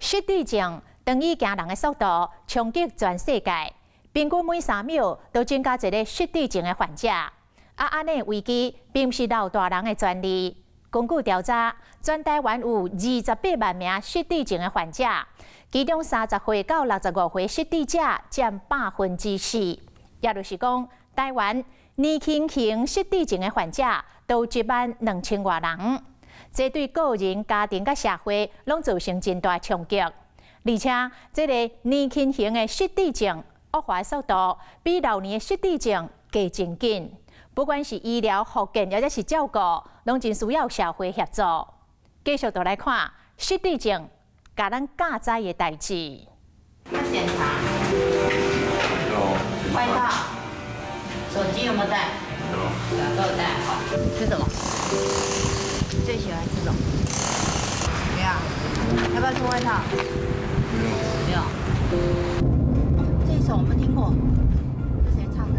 失智症當以驚人的速度衝擊全世界，平均每3秒都增加一个失智症的患者。啊，按呢危機並毋是老大人的專利。根據調查，全台灣有28萬名失智症的患者，其中30歲到65歲失智者佔4%。也就是講，台灣年輕型失智症的患者都1萬2千外人。這對個人、家庭佮社會攏造成真大衝擊。而且，這個年輕型的失智症惡化速度比老年的失智症閣真緊。不管是醫療、復健，抑或是照顧，攏真需要社會協助。繼續就來看失智症共咱教知的代誌。要檢查。有。外套。手機有沒有帶？有。兩個都有帶。好。吃什麼？最喜歡吃什麼？不要。要不要穿外套？不用。不用。這首我沒聽過，是誰唱的？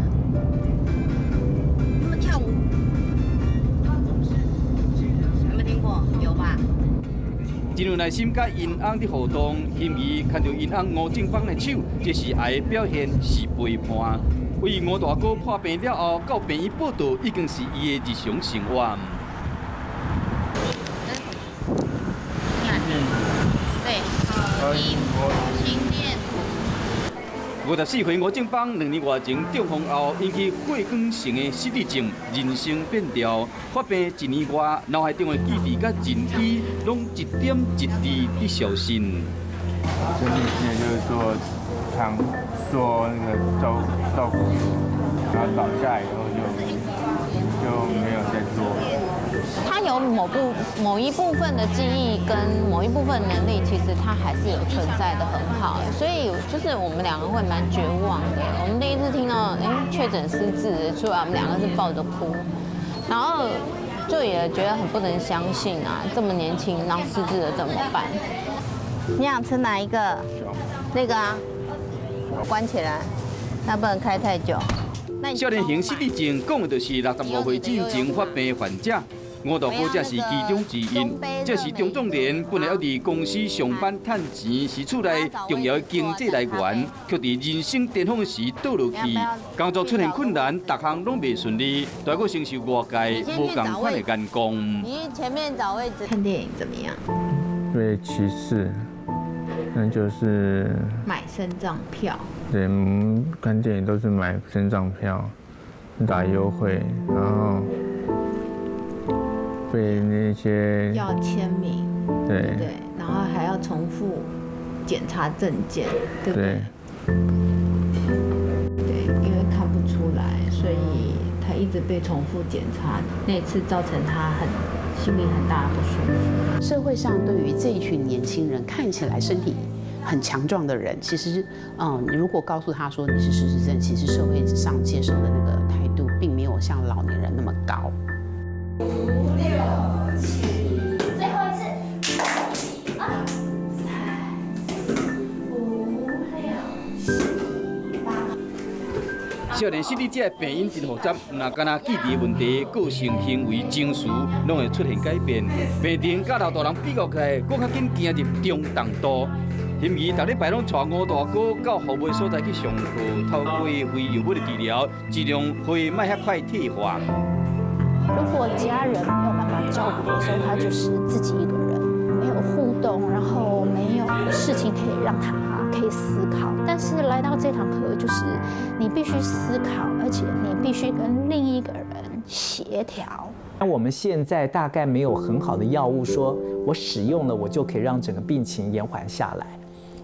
他們跳舞。有沒有聽過？有吧？真有耐心佮𪜶翁佇互動，欣怡牽著𪜶翁吳正邦的手，這是愛的表現，是陪伴。為吳大哥破病了後，到病院報到，已經是伊的日常生活。對，心電圖。54歲吳正邦2年外前中風後，引起血管性的失智症，人生變調。發病一年外，腦海中的記憶佮認知，攏一點一滴佇消失。身體現在就是做常做那個照顧員，然後倒下以後就沒有再做了。他有某一部分的記憶跟某一部分能力，其實他還是有存在的很好，所以就是我們兩個會蠻絕望的。我們第一次聽到哎確診失智出來，我們兩個是抱着哭，然後就也覺得很不能相信啊，這麼年輕然後失智了怎麼辦？你想吃哪一個？那個啊，關起來，那不能開太久。少年型失智症講的就是65歲之前發病患者。吳大哥才是其中之一，這是中壯年，本來猶佇公司上班趁錢，是厝內重要的經濟來源，卻佇人生巔峰時倒落去，工作出現困難，逐項攏袂順利，大閣承受外界無仝款的眼光。你去前面找位置。看電影怎麼樣？被歧視，那就是買身障票。對，我們看電影都是買身障票，打優惠，然後被那些要簽名，對對，然後還要重複檢查證件，對不對？對，因為看不出來，所以他一直被重複檢查，那次造成他很心裡很大的不舒服。社會上對於這一群年輕人看起來身體很強壯的人，其實，你如果告訴他說你是失智症，其實社會上接受的那個態度，並沒有像老年人那麼高。五六七，最後一次，二三四五六七八。少年失智症的病因真複雜，毋但干焦記憶問題、個性、行為、情緒，攏會出現改變。病情佮老大人比較起來，閣較緊行入中重度。欣怡逐禮拜攏帶吳大哥到服務所在去上課，透過非藥物的治療，盡量會莫遐快退化。如果家人沒有辦法照顧的時候，他就是自己一個人，沒有互動，然後沒有事情可以讓他可以思考。但是來到這堂課，就是你必須思考，而且你必須跟另一個人協調。那我們現在大概沒有很好的藥物，說我使用了我就可以讓整個病情延緩下來。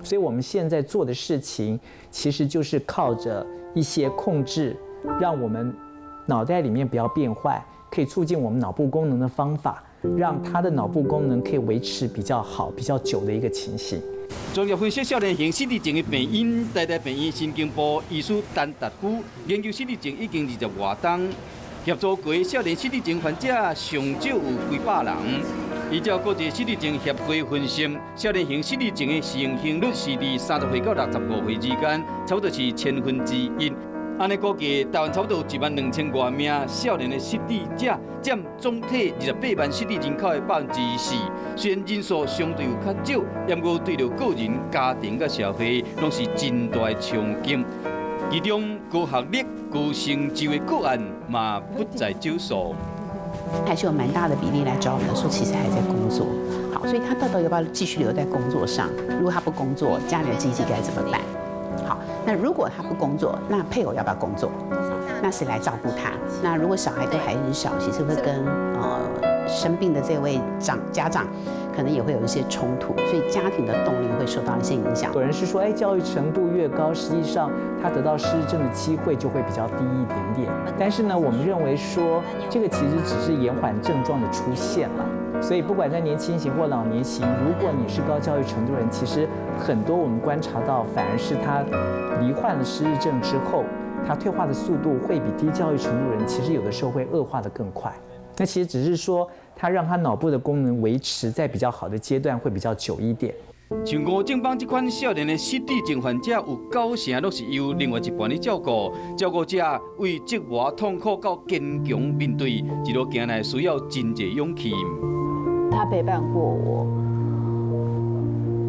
所以我們現在做的事情，其實就是靠着一些控制，讓我們腦袋裡面不要變壞。可以促進我們腦部功能的方法，讓他的腦部功能可以維持比較好、比較久的一個情形。專業分析少年型失智症的病因，台大病院神經部醫師陳達夫研究失智症已經20外冬，協助過少年失智症患者上少有幾百人。依照國際失智症協會分析，少年型失智症的盛行率是佇30歲到65歲之間，差不多是千分之一。按呢估计，台湾差不多有1万2千外名少年的失智者，占总体28万失智人口的4%。虽然人数相对有较少，毋过对著个人、家庭佮社会，拢是真大的冲击。其中高学历、高成就的个案嘛不在少数。还是有蛮大的比例来找我们说，其实还在工作。好，所以他到底要不要继续留在工作上？如果他不工作，家里的经济该怎么办？好，那如果他不工作，那配偶要不要工作？那谁来照顾他？那如果小孩都还很小，其实会跟生病的这位家长可能也会有一些冲突，所以家庭的动力会受到一些影响。有人是说，哎，教育程度越高，实际上他得到失智症的机会就会比较低一点点。但是呢，我们认为说，这个其实只是延缓症状的出现了。所以不管在年轻型或老年型，如果你是高教育程度人，其实很多我们观察到，反而是他罹患了失智症之后，他退化的速度会比低教育程度人其实有的时候会恶化的更快。那其实只是说，他让他脑部的功能维持在比较好的阶段会比较久一点。像吴正邦这款少年的失智症患者，有9成拢是由另外一半咧照顾，照顾者为折磨痛苦到坚强面对，一路行来需要真济勇气。他陪伴过我，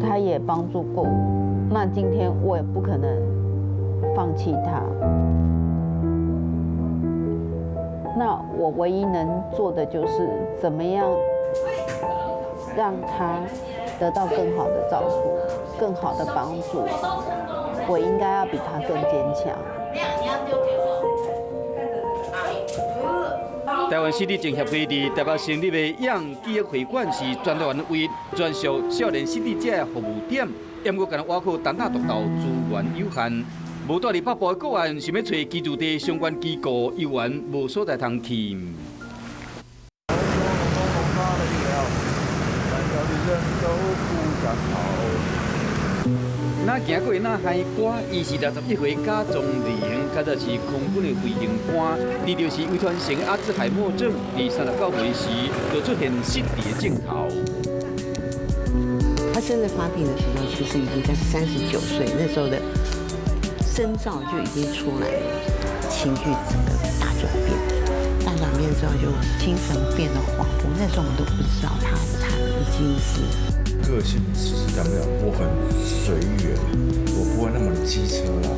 他也帮助过我，那今天我也不可能放弃他。那我唯一能做的就是怎么样让他得到更好的照顾、更好的帮助。我应该要比他更坚强。台湾失智症协会伫台北成立的养记忆会馆是全台湾唯一专属少年失智者的服务点，不过，干焦倚靠单打独斗，资源有限。无住伫北部的个案，想欲揣居住地相关机构，犹原无所在通去。若行过若海关，伊是61岁贾宗仁，较早是空军的飞行官，罹著是遗传性阿兹海默症，伫39岁时就出现失智的症头。他真的发病的时候，其实已经在39岁，那时候的征兆就已经出来了，情绪整个大转变，大转变之后就精神变得恍惚，那时候我们都不知道他已经是。个性其实讲不了，我很随缘，我不会那么机车啦，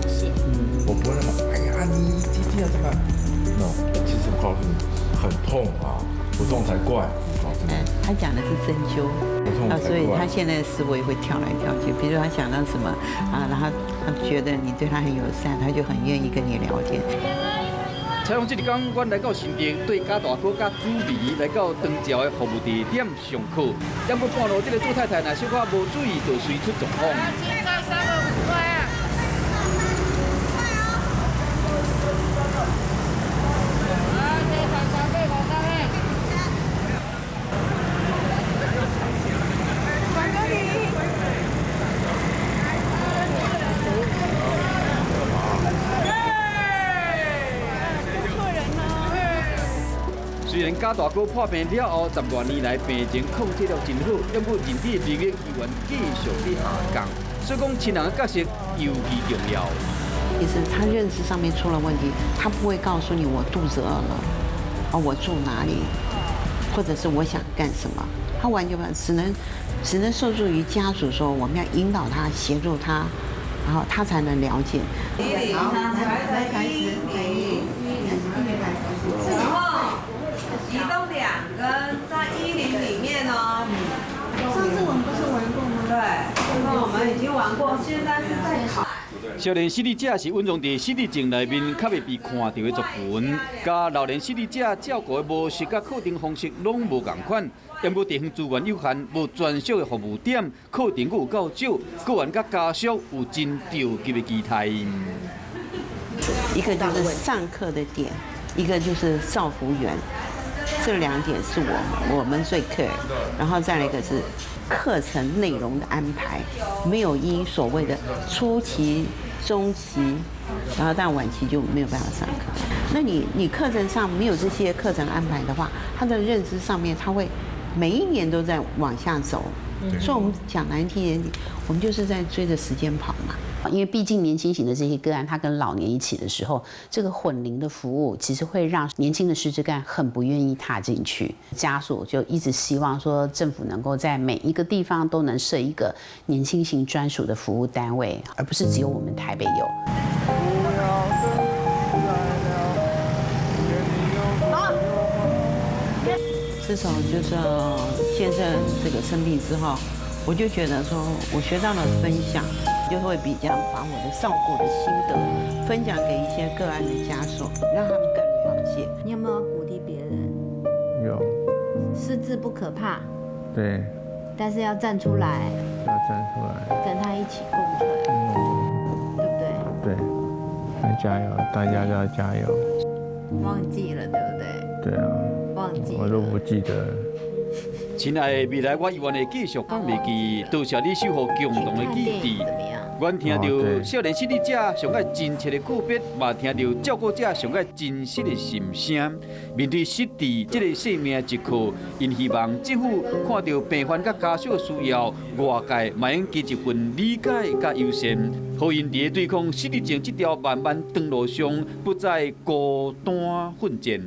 我不会那么哎呀你一定要这么，no，其实我告诉你很痛啊，不痛才怪。他讲的是针灸，啊，所以他现在思维会跳来跳去。比如他想到什么啊，然后他觉得你对他很友善，他就很愿意跟你聊天。采访这一天，阮来到新竹，对贾大哥佮朱美来到长照的服务地点上课。不过半路，这个朱太太若小可无注意，就随出状况。虽然贾大哥破病了后，10多年来病情控制了真好，不过认知能力依然继续伫下降，所以讲亲人的角色尤其重要。其实他认知上面出了问题，他不会告诉你我肚子饿了，哦，我住哪里，或者是我想干什么，他完全不只能受助于家属说我们要引导他、协助他，然后他才能了解。好，来开始。移动2根在10里面哦。上次我们不是玩过吗？对，那我们已经玩过，现在是在考。少年失智者是隐藏伫失智症内面较袂被看到的族群，佮老年失智者照顾的模式佮课程方式拢无仝款。不过地方资源有限，无专属的服务点，课程阁有够少，个案佮家属有真着急的期待。一个就是上课的点，一个就是照服员。这2点是我们最 care， 然后再来一个是课程内容的安排，没有因所谓的初期、中期，然后到晚期就没有办法上课。那你课程上没有这些课程安排的话，他的认知上面他会每一年都在往下走。所以我们讲难听点，我们就是在追着时间跑嘛。因為畢竟年輕型的這些個案，他跟老年一起的時候，這個混齡的服務其實會讓年輕的失智個案很不願意踏進去。家屬就一直希望說，政府能夠在每一個地方都能設一個年輕型專屬的服務單位，而不是只有我們台北有。自從就是先生這個生病之後，我就覺得說我學到了分享，就會比較把我的照顧的心得分享給一些個案的家屬，讓他們更了解。你有沒有鼓勵別人？有。失智不可怕。對。但是要站出來。要站出來。跟他一起共存，對不對？對，要加油，大家都要加油。忘記了，對不對？對啊。忘記。我都不記得。親愛的未來，我猶原會繼續放袂記，多謝你守護共同的記憶。阮聽著少年失智者上愛真切的告別，嘛聽著照顧者上愛真實的心聲。面對失智這个生命一課，𪜶希望政府看著病患佮家屬的需要，外界嘛應加一份理解佮友善，予𪜶佇對抗失智症這條漫漫長路上，不再孤單奮戰。